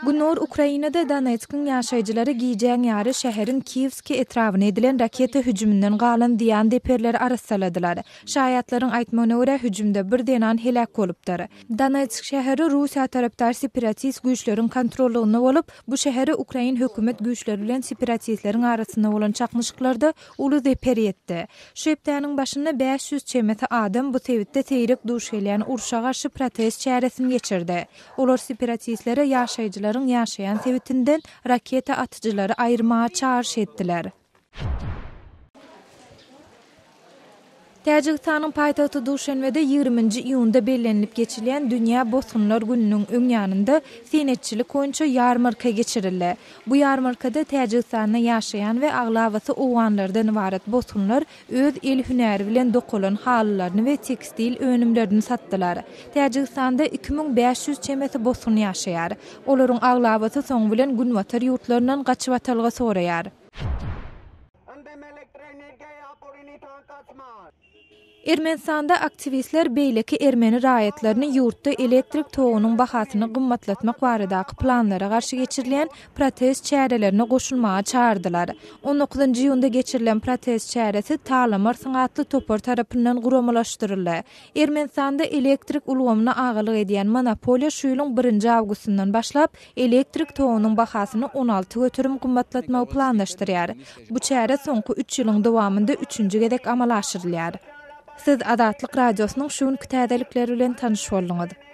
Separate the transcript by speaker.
Speaker 1: Gündogar Ukrainada Donetskiň ýaşaýjylary gijäň ýary şäheriň Kiýewskiý etrabyna edilen raketa hüjüminden galan zyýan-zeperleri arassaladylar. Şaýatlaryň aýtmagyna görä, hüjümde bir zenan heläk bolupdyr. Donetsk şäheri Russiýa tarapdar separatist güýçleriň kontrollygynda bolup, bu şähere ukrain hökümet güýçleri bilen separatistleriň arasynda bolan çaknyşyklarda uly zeper ýetdi. Şu hepdäniň başynda 500 çemesi adam bu sebitde seýrek duş gelýän urşa garşy protest çäresini geçirdi. Olar separatistlere ýaşaýjylaryň ýaşaýan sebitinden raketa atyjylary aýyrmaga çagyryş etdiler. Täjigistanyň paýtagty Duşenbede ýigriminji iýunda bellenilip geçilýän Dünýä bosgunlar gününiň öň ýanynda senetçilik boýunça ýarmarka geçirildi. Bu ýarmarkada Täjigistanda ýaşaýan we aglabasy owganlardan ybarat bosgunlar öz el hünäri bilen dokalan halylaryny we tekstil önümlerini satdylar. Täjigistanda 2500 çemesi bosgun ýaşaýar. Olaryň aglabasy soňy bilen günbatar ýurtlaryndan gaçybatalga soraýar. Ermenistanda aktiwistler beýleki ermeni raýatlaryny ýurtda elektrik togunyň bahasyny gymmatlatmak baradaky planlara garşy geçirilýän protest çärelerine goşulmaga çagyrdylar. On dokuzynjy iýunda geçirilen protest çäresi Talamarsyň atly topar tarapyndan guramalaşdyryldy. Ermenistanda elektrik ulgamyna agalyk edýän monopoliýa şu ýylyň birinji awgustyndan başlap elektrik togunyň bahasyny 16% gymmatlatmagy planlaşdyrýar. Bu çäre soňky üç ýylyň dowamynda üçünji gezek amala aşyrylýar. Siz Azatlyk Radiosynyň şu günki täzelikleri bilen tanyş bolduňyz.